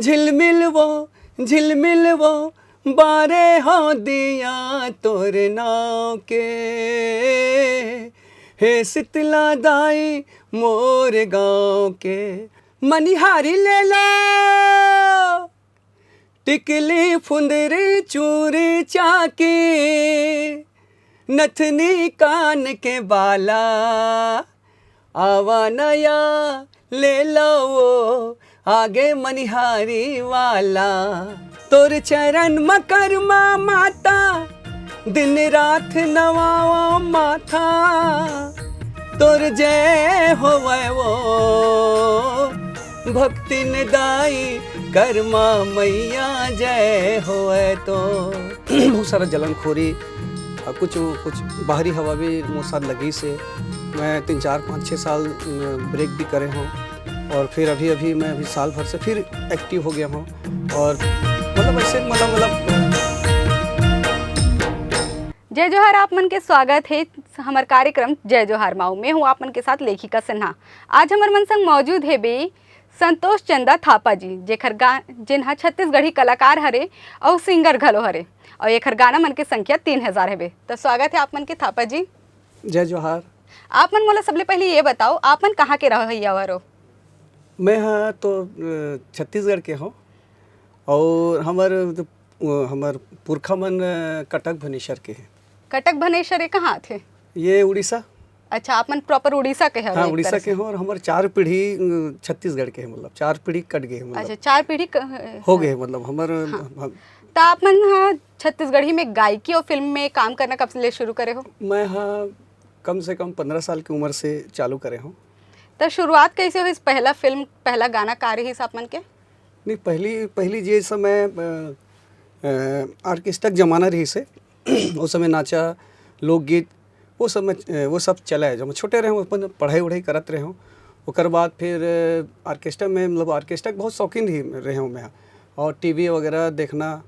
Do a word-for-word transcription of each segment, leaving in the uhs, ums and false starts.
झिलमिल वो, झिलमिल वो, बारे हो दिया तोर नाव के, हे शीतला दाई मोर गाँव के। मनिहारी ले लो, टिकली फुंदरी चूरी चाकी, नथनी कान के बाला, आवा नया ले लो वो, आगे मनिहारी वाला। तोर चरण म करमा माता, दिन रात नवावा माथा, तोर जय होवै वो, भक्तिन दाई करमा मैया जय होवै तो। बहुत सारा जलनखोरी, अ, कुछ, कुछ बाहरी हवा भी मोर साथ लगिस हे। मैं तीन, चार, पाँच, छः साल, अ, ब्रेक भी करे हूँ और फिर अभी, अभी मैं अभी साल भर से फिर एक्टिव हो गया हूँ और मतलब ऐसे मतलब, मतलब, अ, जय जोहार, आप मन के स्वागत हे हमर कार्यक्रम जय जोहार मा। मैं हूँ आप मन के साथ लेखिका सिन्हा। आज हमर मन संग मौजूद हे बे संतोष चंदा थापा जी, जेखर गा-, जेन ह छत्तीसगढ़ी कलाकार हरे अउ सिंगर घलो हरे, अउ एखर गाना मन के संख्या तीन हजार हवे। त स्वागत हे आप मन के थापा जी। जय जोहार। आप मन मोला सबले पहिली ये बताओ, आप मन कहाँ के रहइया हरो? मैं ह तो, अ, छत्तीसगढ़ के हूँ और हमर, अ, हमर पुरखा मन, अ, कटक भुवनेश्वर के हे। कटक भुवनेश्वर ये कहाँ आथे? ये उड़ीसा। अच्छा, आप मन प्रॉपर उड़ीसा के हरो हाँ, एक उड़ीसा तरह के से। हूँ और हमर चार पीढ़ी, अ, छत्तीसगढ़ के हे, मतलब चार पीढ़ी कट गए हे, मतलब। अच्छा, चार पीढ़ी क-, हो गए हे, मतलब हमर, हाँ। हम त आप मन ह छत्तीसगढ़ी में गायकी और फिल्म में काम करना कब से ले शुरू करे हो? मैं ह कम से कम पन्द्रह साल की उम्र से चालू करे हूँ। त शुरुआत कैसे होइस? पहला फिल्म, पहला गाना का रहिस आप मन के? नहीं, पहली, पहली जे समय, अ, अ, ऑर्केस्ट्रा के जमाना रहिस हे, ओ समय नाचा, लोकगीत, वो सब में, अ, वो सब चला हे। जब मैं छोटे रहे हूँ, अपन पढ़ाई वढ़ाई करत रहे हूँ। ओकर बाद फिर, अ, ऑर्केस्ट्रा में, मतलब ऑर्केस्ट्रा के बहुत शौकीन ही रहे हूँ मैं। और टीवी वगैरह देखना,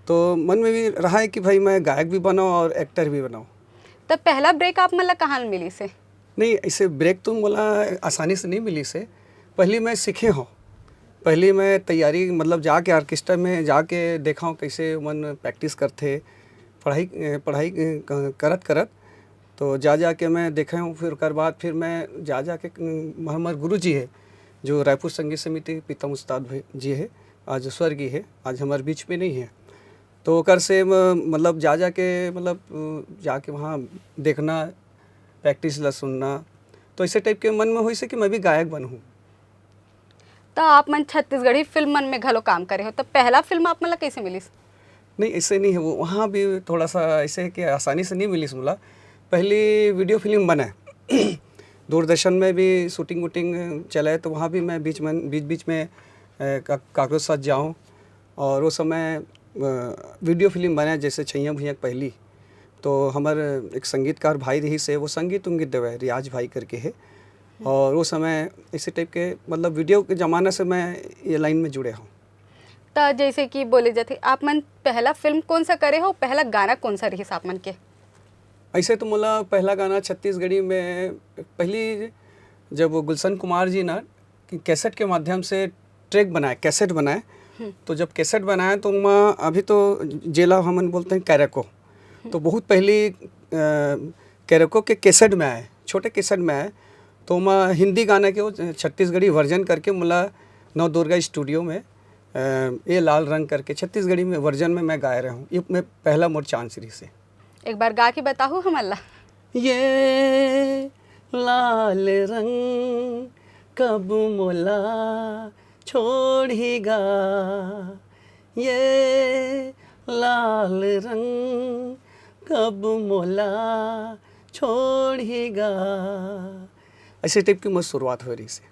तो मन में भी रहा है कि भाई मैं गायक भी बनाऊँ और एक्टर भी बनाऊँ। त पहला ब्रेक आप मन ला कहाँ मिलिस हे? नहीं, ऐसे ब्रेक तो मोला आसानी से नहीं मिलिस हे। पहली मैं सीखे हूँ, पहली मैं तैयारी, मतलब जाके ऑर्केस्ट्रा में जाके देखा हूँ कैसे मन प्रैक्टिस करथे, पढ़ाई, अ, पढ़ाई, अ, क-, करत करत तो जा जा के मैं देखे हूँ। फिर ओकर बाद फिर मैं जा जा के, अ, हमर गुरु जी हे, जो रायपुर संगीत समिति प्रीतम उस्ताद भई-, जी हे, आज स्वर्गीय हे, आज हमर बीच में नहीं हे। तो ओकर से म-, मतलब जा जा के, मतलब, अ, जाके वहाँ देखना, प्रैक्टिस ला सुनना, तो ऐसे टाइप के मन में होइस हे कि मैं भी गायक बनहूँ। त आप मन छत्तीसगढ़ी फिल्म मन में घलो काम करे हो, त पहला फिल्म आप मन ला कैसे मिलिस? नहीं, ऐसे नहीं है, वो वहाँ भी थोड़ा सा ऐसे है कि आसानी से नहीं मिलिस मोला। पहली वीडियो फिल्म बने, दूरदर्शन में भी शूटिंग वूटिंग चले, तो वहाँ भी मैं बीच में, बीच बीच में, अ, का-, काकरो साथ जाऊँ। और वो समय, अ, वीडियो फिल्म बने जैसे छैया भुइयाँ के पहली, तो हमर एक संगीतकार भाई रहिस हे, वो संगीत उंगीत देवे, रियाज भाई करके हे। और वो समय इसी टाइप के, मतलब, वीडियो के जमाना से मैं ये लाइन में जुड़े हूँ। त जैसे कि बोले जाथे, आप मन पहला फिल्म कौन सा करे हो, पहला गाना कौन सा रहिस आप मन के? ऐसे तो मोला पहला गाना छत्तीसगढ़ी में, पहली जब वो गुलशन कुमार जी ना कि कैसेट के माध्यम से ट्रैक बनाए, कैसेट बनाए, हम्म। तो जब कैसेट बनाए तो ओमा अभी तो जेला हमन बोलते हैं कैरेको, तो बहुत पहली, अ, कैरेको के कैसेट में आए, छोटे कैसेट में आए, तो ओमा हिंदी गाना के वो छत्तीसगढ़ी वर्जन करके मोला नवदुर्गा स्टूडियो में, अ, ये लाल रंग करके छत्तीसगढ़ी में वर्जन में मैं गाए रहे हूँ। ये मैं पहला मोर चांस रहिस हे। एक बार गा के बताहू हमन ला। ये लाल रंग कब मोला छोड़ही गा, ये लाल रंग कब मोला छोड़ही गा। ऐसे टाइप की मोर शुरुआत होए रहिस हे।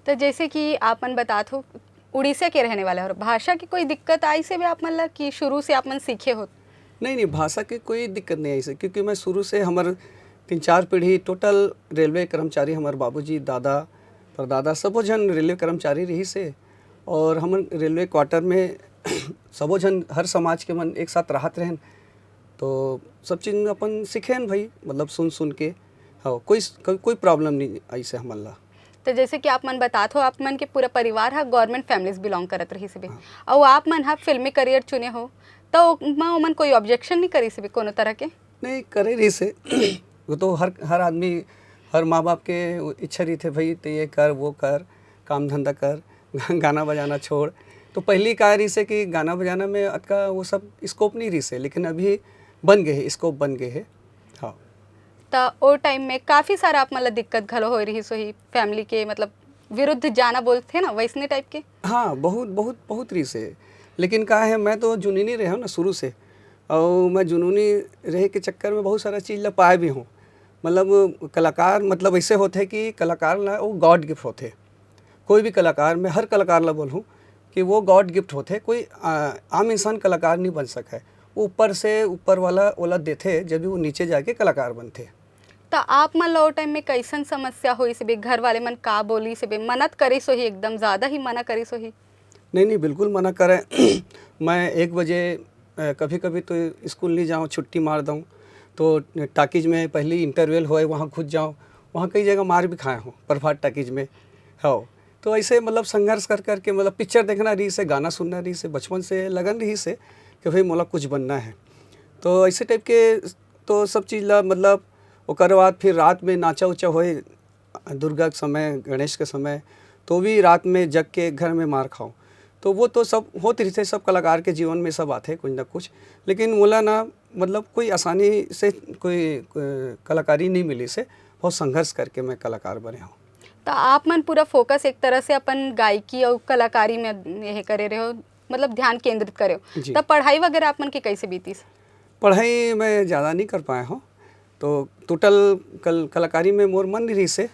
तो जैसे कि आप मन बतात हो, उड़ीसा के रहने वाले हो, भाषा की कोई दिक्कत आइस हे आप मन ला कि शुरू से आप मन सीखे हो? नहीं, नहीं, भाषा की कोई दिक्कत नहीं आइस हे, क्योंकि मैं शुरू से, हमर तीन चार पीढ़ी टोटल रेलवे कर्मचारी, हमर बाबूजी, दादा, परदादा, सबो झन रेलवे कर्मचारी रहिस हे। और हमन रेलवे क्वार्टर में सबो झन, हर समाज के मन एक साथ रहत रहेन, तो सब चीज अपन सीखेन भाई, मतलब सुन सुन के। हाँ, कोई, कोई, कोई प्रॉब्लम नहीं आइस हे हमन ला। तो जैसे कि आप मन बतात हो, आप मन के पूरा परिवार ह गवर्नमेंट फैमिली से बिलोंग करत रहिस हवे, हाँ। अउ आप मन ह फिल्मी करियर चुने हो, तो ओमा ओमन कोई ऑब्जेक्शन नहीं करिस हवे कोनो तरह के? नहीं, करे रहिस हे। वो तो हर, हर आदमी, हर माँ बाप के इच्छा रहिथे, "भाई, तो ये कर, वो कर, काम धंधा कर, गाना बजाना छोड़।" तो पहली का रहिस हे कि गाना बजाना में अतका वो सब स्कोप नहीं रहिस हे, लेकिन अभी बन गए हे, स्कोप बन गए हे। हाँ। त ओ टाइम में काफ़ी सारा आप मन ला दिक्कत घलो होए रहिस होही, फैमिली के मतलब विरुद्ध जाना बोलथे ना, वैसने टाइप के? हाँ, बहुत, बहुत, बहुत रहिस हे। लेकिन का है, मैं तो जुनूनी रहे हूँ ना शुरू से, और मैं जुनूनी रहे के चक्कर में बहुत सारा चीज़ ला पाए भी हूँ। मतलब कलाकार मतलब ऐसे होथे कि कलाकार ला वो गॉड गिफ्ट होथे। कोई भी कलाकार, मैं हर कलाकार ला बोलूँ कि वो गॉड गिफ्ट होथे। कोई, आ, आम इंसान कलाकार नहीं बन सके। वो ऊपर से, ऊपर वाला ओला देथे, जब भी वो नीचे जाके कलाकार बनथे। त आप मन ला ओ टाइम में कैसन समस्या होइस बे? घर वाले मन का बोलिस बे? मना त करिस होही, एकदम ज़्यादा ही मना करिस होही। नहीं, नहीं, बिल्कुल मना करें। मैं एक बजे, अ, कभी-कभी तो स्कूल नहीं जाऊँ, छुट्टी मार दूँ, तो टाकीज में पहली इंटरवल होए, वहाँ घुस जाऊँ। वहाँ कई जगह मार भी खाए हूँ, प्रभात टाकीज में। हाँ, तो ऐसे मतलब संघर्ष कर कर के, मतलब पिक्चर देखना रहिस हे, गाना सुनना रहिस हे, बचपन से लगन रहिस हे कि भाई मोला कुछ बनना है। तो ऐसे टाइप के तो सब चीज़ ला, मतलब ओकर बाद फिर रात में नाचा उचा होए, दुर्गा के समय, गणेश के समय, तो भी रात में जग के घर में मार खाओ। तो वो तो सब होत रहिथे, सब कलाकार के जीवन में सब आथे कुछ ना कुछ। लेकिन मोला ना, मतलब कोई आसानी से कोई, अ, कलाकारी नहीं मिलिस हे, बहुत संघर्ष करके मैं कलाकार बने हूँ। त आप मन पूरा फोकस एक तरह से अपन गायकी अउ कलाकारी में ये करे रहे हो, मतलब ध्यान केंद्रित करे हो। जी। त पढ़ाई वगैरह आप मन के कैसे बीतिस? पढ़ाई मैं ज़्यादा नहीं कर पाए हूँ, तो टोटल कल-, कलाकारी में मोर मन नहीं रहिस हे,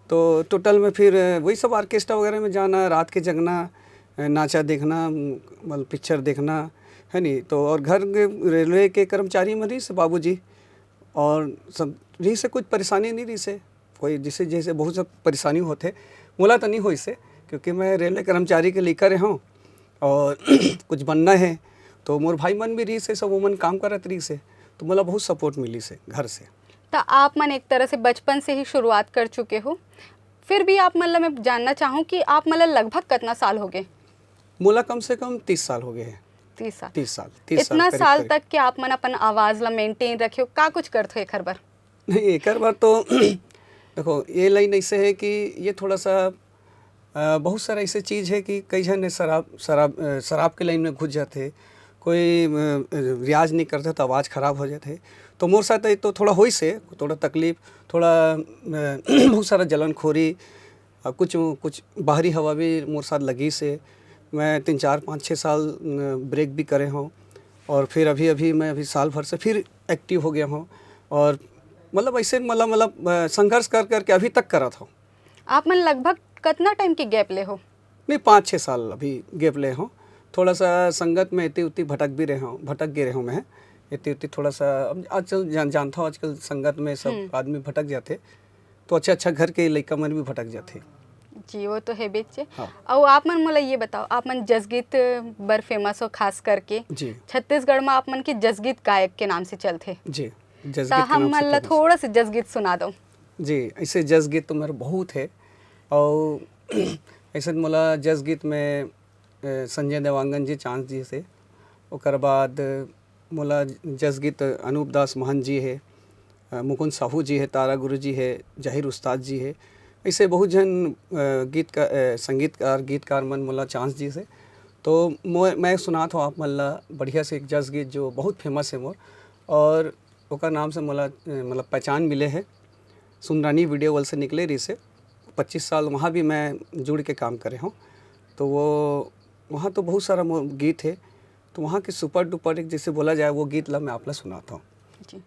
तो टोटल में फिर वही सब ऑर्केस्ट्रा वगैरह में जाना, रात के जगना, नाचा देखना, मतलब पिक्चर देखना, है नी? तो और घर के रेलवे के कर्मचारी में रहिस हे बाबूजी, और सब रहिस हे, कुछ परेशानी नहीं रहिस हे। कोई जैसे, जैसे बहुत सब परेशानी होथे, मोला तो नहीं होइस हे, क्योंकि मैं रेलवे कर्मचारी के लइका रहे हूँ और कुछ बनना है, तो मोर भाई मन भी रहिस हे, सब वो मन काम करत रहिस हे, तो मोला बहुत सपोर्ट मिलिस हे घर से। त आप मन एक तरह से बचपन से ही शुरुआत कर चुके हो, फिर भी आप मन ला मैं जानना चाहूँ कि आप मन ला लगभग कितना साल हो गए? मोला कम से कम तीस साल हो गए हैं। तीस साल। तीस साल, तीस साल इतना करीब, साल करीब। तक के आप मन अपन आवाज़ ला मेंटेन रखे हो, का कुछ करत हो एखर बर? नहीं, एकर बर तो देखो, ये लाइन ऐसे है कि ये थोड़ा सा, अ, बहुत सारा ऐसे चीज़ है कि कई झन शराब, शराब, अ, शराब के लाइन में घुस जाथे, कोई, अ, रियाज नहीं करथे तो आवाज़ खराब हो जाथे। तो मोर साथ ये तो थोड़ा होइस हे, थोड़ा तकलीफ, थोड़ा, अ, बहुत सारा जलनखोरी, अ, कुछ, कुछ बाहरी हवा भी मोर साथ लगिस हे। मैं तीन, चार, पाँच, छः साल, अ, ब्रेक भी करे हूँ और फिर अभी, अभी मैं अभी साल भर से फिर एक्टिव हो गया हूँ और मतलब ऐसे मतलब, मतलब, अ, संघर्ष कर करके अभी तक करत हूँ। आप मन लगभग कितना टाइम के गैप ले हो? नहीं, पाँच छः साल अभी गैप ले हूँ। थोड़ा सा संगत में इतनी उतनी भटक भी रहे हूँ, भटक गए रहे हूँ मैं। इतनी उतनी थोड़ा सा, अब आजकल जान-, जानता हूँ, आजकल संगत में सब हम्म। आदमी भटक जाथे, तो अच्छा अच्छा घर के लइका मन भी भटक जाथे। जी, वो तो है बेचे। हाँ। अउ आप मन मोला ये बताओ, आप मन जसगीत बर फेमस हो, खास करके जी। छत्तीसगढ़ में आप मन के जसगीत गायक के नाम से चलथे। जी, त जसगीत के हम नाम से मन ला फेमस। थोड़ा सा जसगीत सुना दो। जी, ऐसे जसगीत तो मेरे बहुत है, और ऐसे मोला जसगीत में, अ, संजय देवांगन जी चांस दिस हे, ओकर बाद मोला जसगीत अनूप दास महंत जी हे, अ, मुकुंद साहू जी हे, तारा गुरु जी हे, जाहिर उस्ताद जी हे, ऐसे बहुत झन, अ, गीत का, अ, संगीतकार, गीतकार मन मोला चांस दिस हे। तो मो-, मैं सुनात हूँ आप मन ला बढ़िया से एक जसगीत जो बहुत फेमस है मोर, और ओकर नाम से मोला, अ, मतलब पहचान मिले है। सुंदरानी वीडियो वर्ल्ड से निकले रहिस हे, पच्चीस साल वहाँ भी मैं जुड़ के काम करे हूँ। तो वो, वहाँ तो बहुत सारा मोर गीत है, तो वहाँ के सुपर डुपर एक जैसे बोला जाए, वो गीत ला मैं आप ला सुनाता हूँ। जी।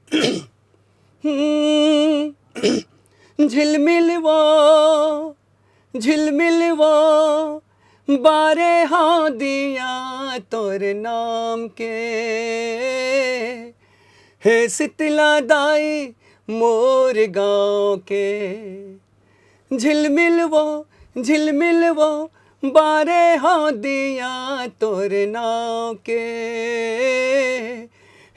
हम्म, झिलमिल वो, झिलमिल वो, बारे हाँ दिया तोर नाम के, हे शीतला दाई मोर गाँव के। झिलमिल वो, झिलमिल वो, बारे हाँ दिया तोर नाम के,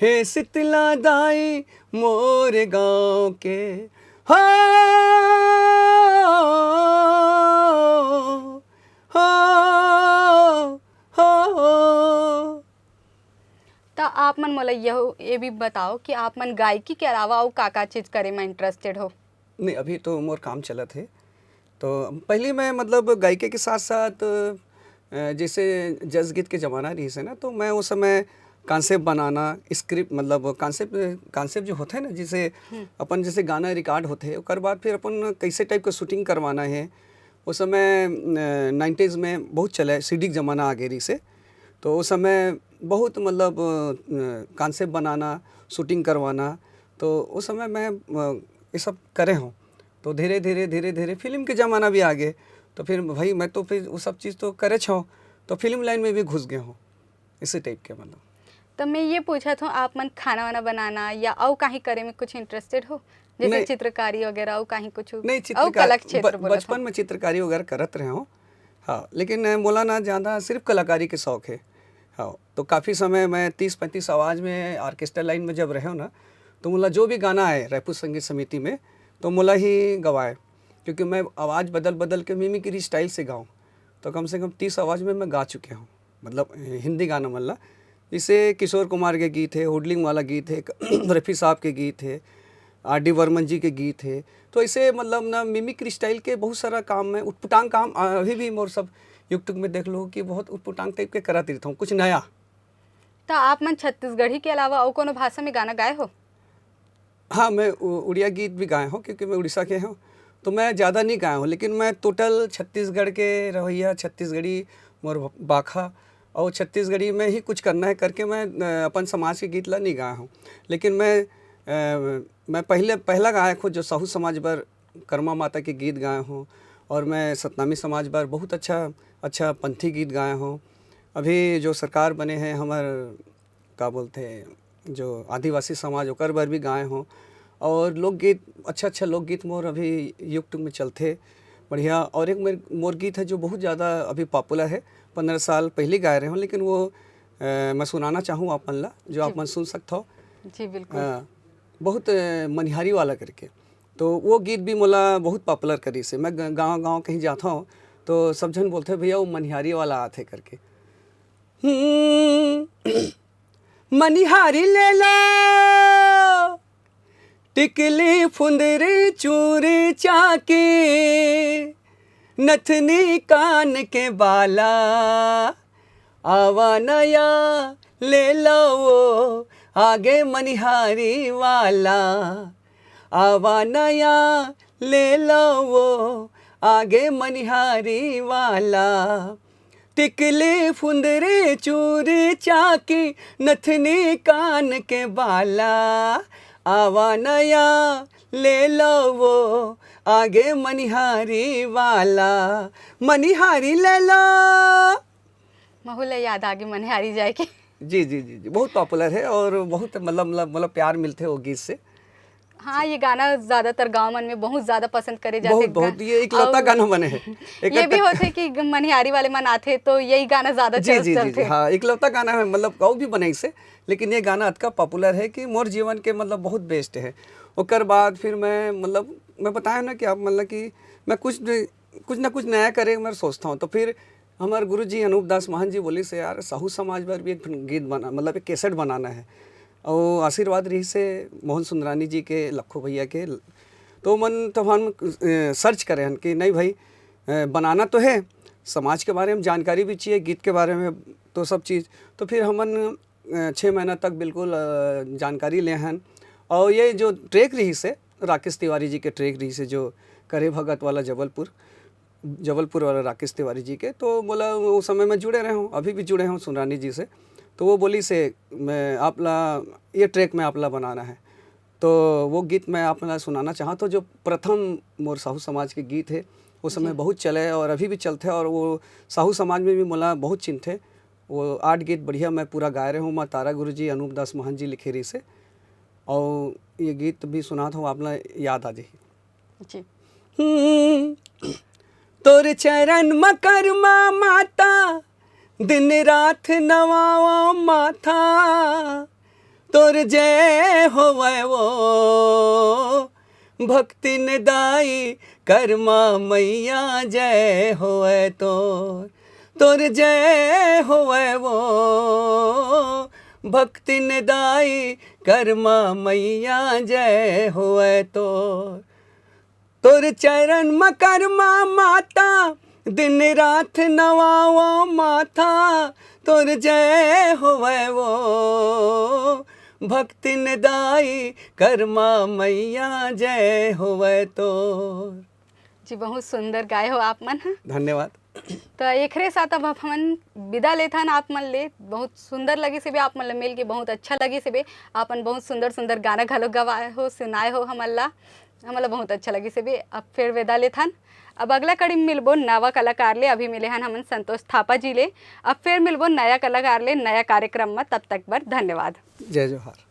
हे शीतला दाई मोर गाँव के। हो, हो, हो। त आप मन मोला यह, ये भी बताओ कि आप मन गायकी के अलावा अउ का-का चीज करे म इंटरेस्टेड हो? नहीं, अभी तो मोर काम चलत हे। तो पहले मैं, मतलब, गायकी के साथ-साथ, अ, जैसे जस गीत के ज़माना रहिस हे ना, तो मैं उस समय कॉन्सेप्ट बनाना, स्क्रिप्ट, मतलब, कॉन्सेप्ट, कॉन्सेप्ट जो होथे ना, जैसे हम्म। अपन जैसे गाना रिकॉर्ड होथे, ओकर बाद फिर अपन कैसे टाइप के शूटिंग करवाना हे। उस समय, अ, नाइंटीज़ में बहुत चले, सीडी के ज़माना आगे रहिस हे। तो उस समय बहुत, मतलब, अ, कॉन्सेप्ट बनाना, शूटिंग करवाना, तो उस समय मैं, अ, ये सब करे हूँ। तो धीरे-धीरे, धीरे-धीरे फिल्म के ज़माना भी आ गए। तो फिर भाई मैं तो फिर वो सब चीज़ तो करे छो, तो फिल्म लाइन में भी घुस गए हूँ, इसी टाइप के, मतलब। तो मैं ये पूछत हूँ, आप मन खाना वाना बनाना या अउ काहीं करे में कुछ इंटरेस्टेड हो? जैसे नहीं। चित्रकारी वगैरह, अउ काहीं कुछ? नहीं, अउ चित्रकार-, कला क्षेत्र ब-, बोलत बचपन हूँ। में चित्रकारी वगैरह करत रहे हूँ। हाँ, लेकिन, अ, मोला ना ज़्यादा सिर्फ कलाकारी के शौक है। हाँ, तो काफ़ी समय मैं तीस पैंतीस आवाज़ में ऑर्केस्ट्रा लाइन में जब रहे हो ना, तो मोला जो भी गाना आए रायपुर संगीत समिति में, तो मोला ही गवाए, क्योंकि मैं आवाज़ बदल बदल के मिमिक्री स्टाइल से गाऊँ, तो कम से कम तीस आवाज़ में मैं गा चुके हूँ, मतलब, हिंदी गाना मन ला। जैसे किशोर कुमार के गीत है, हुडलिंग वाला गीत है, रफ़ी साहब के गीत है, आर डी बर्मन जी के गीत है। तो ऐसे, मतलब ना, मिमिक्री स्टाइल के बहुत सारा काम में उटपुटांग काम, आ, अभी भी मोर सब YouTube में देख लो कि बहुत उटपुटांग टाइप के करत रहता हूँ, कुछ नया। तो आप मन छत्तीसगढ़ी के अलावा अउ कोनो भाषा में गाना गाए हो? हाँ, मैं उ-, उड़िया गीत भी गाए हूँ, क्योंकि मैं उड़ीसा के हूँ। तो मैं ज़्यादा नहीं गाया हूँ, लेकिन मैं टोटल छत्तीसगढ़ के रवैया, छत्तीसगढ़ी मोर भ-, बाखा और छत्तीसगढ़ी में ही कुछ करना है करके मैं, अ, अपन समाज के गीत ला नहीं गाया हूँ। लेकिन मैं, अ, मैं पहले, पहला गायक हूँ जो साहू समाज बर कर्मा माता के गीत गाए हूँ, और मैं सतनामी समाज बर बहुत अच्छा, अच्छा पंथी गीत गाए हूँ। अभी जो सरकार बने हैं हमर, का बोलते हैं, जो आदिवासी समाज, ओकर बर भी गाए हूँ। और लोकगीत, अच्छा, अच्छा लोकगीत मोर अभी YouTube में चलथे, बढ़िया। और एक मेर-, मोर गीत है जो बहुत ज़्यादा अभी पॉपुलर है, पन्द्रह साल पहले गाए रहे हूँ, लेकिन वो, अ, मैं सुनाना चाहूँ आप मन ला, जो आप जी। मन सुन सकत हो। जी, बिल्कुल। अ, बहुत, अ, मनिहारी वाला करके। तो वो गीत भी मोला बहुत पॉपुलर करिस हे। मैं ग-, गाँव-गाँव कहीं जात हूँ, तो सब झन बोलथे, "भैया, वो मनिहारी वाला आथे," करके। हम्म, मनिहारी ले लो, टिकली, फुंदरी, चूरी, चाकी, नथनी, कान के बाला, आवा नया ले लो वो, आगे मनिहारी वाला, आवा नया ले लो वो, आगे मनिहारी वाला। टिकली, फुंदरी, चूरी, चाकी, नथनी, कान के बाला, आवा नया ले लो वो, आगे मनिहारी वाला, मनिहारी ले लो। महू ला याद आगे मनिहारी जाए के। जी, जी, जी, जी, बहुत पॉपुलर है और बहुत, मतलब, मतलब, मतलब, प्यार मिलथे वो गीत से। हाँ, ये गाना ज्यादातर गाँव मन में बहुत ज्यादा पसंद करे जाथे। बहुत, बहुत, ये इकलौता अउ गाना बने हे। ये भी होथे कि ग-, मनिहारी वाले मन आथे, तो यही गाना ज्यादा जी, चल-, जी, जी, जी, चलथे। हाँ, इकलौता गाना है, मतलब, अउ भी बने इसे, लेकिन ये गाना अतका पॉपुलर है कि मोर जीवन के, मतलब, बहुत बेस्ट है। ओकर बाद फिर मैं, मतलब, मैं बताया ना कि आप, मतलब, कि मैं कुछ न, कुछ ना कुछ नया करे, मैं सोचता हूँ। तो फिर हमारे गुरुजी अनूप दास महंत जी बोलिस हे, "यार, साहू समाज बर भी एक ठन गीत बना, मतलब, एक कैसेट बनाना है।" और आशीर्वाद रहिस हे मोहन सुंदरानी जी के, लखो भैया के। तो मन, तो हम, अ, सर्च करे हन कि नहीं भाई, अ, बनाना तो है, समाज के बारे में जानकारी भी चाहिए, गीत के बारे में, तो सब चीज़। तो फिर हमन, अ, छः महीना तक बिल्कुल, अ, जानकारी ले हन। और ये जो ट्रैक रहिस हे, राकेश तिवारी जी के ट्रैक रहिस हे, जो करे भगत वाला जबलपुर, जबलपुर वाला राकेश तिवारी जी के, तो बोला, उस समय मैं जुड़े रहे हूँ, अभी भी जुड़े हूँ सुंदरानी जी से। तो वो बोलिस हे, "मैं आप ला, ये ट्रैक मैं आप ला बनाना है।" तो वो गीत मैं आप ला सुनाना चाहत हूँ, जो प्रथम मोर साहू समाज के गीत है, उस समय जी। बहुत चले और अभी भी चलथे, और वो साहू समाज में भी मोला बहुत चिन्हथे। वो आठ गीत बढ़िया मैं पूरा गाए रहे हूँ, माँ तारा गुरु जी, अनूप दास महंत जी लिखे रहिस हे, और ये गीत भी सुनात हूँ, आप ला याद आ जाही। जी। हम्म, तोर चरण म करमा माता, दिन रात नवावा माथा, तोर जय होवय वो, भक्तिन दाई करमा मैया जय होवै तोर, तोर जय होवै वो। भक्तिन दाई करमा मैया जय होवै तोर, तोर चरण म करमा माता दिन रात नवावो माथा, तोर जय होवै वो। भक्तिन दाई करमा मैया जय होवै तोर। जी, बहुत सुंदर गाए हो आप मन ह। धन्यवाद। तो एकरे साथ अब हमन विदा लेथन आप मन ले। बहुत सुंदर लगिस हे बे आप मन ले मिल के, बहुत अच्छा लगिस हे बे। आपन बहुत सुंदर सुंदर गाना घलो गवाए हो, सुनाए हो हमन ला, हमन ला बहुत अच्छा लगिस हे बे। अब फिर विदा लेथन, अब अगला कड़ी में मिलबो नवा कलाकार ले। अभी मिले हन हमन संतोष थापा जी ले, अब फिर मिलबो नया कलाकार ले नया कार्यक्रम में। तब तक बर धन्यवाद। जय जोहार।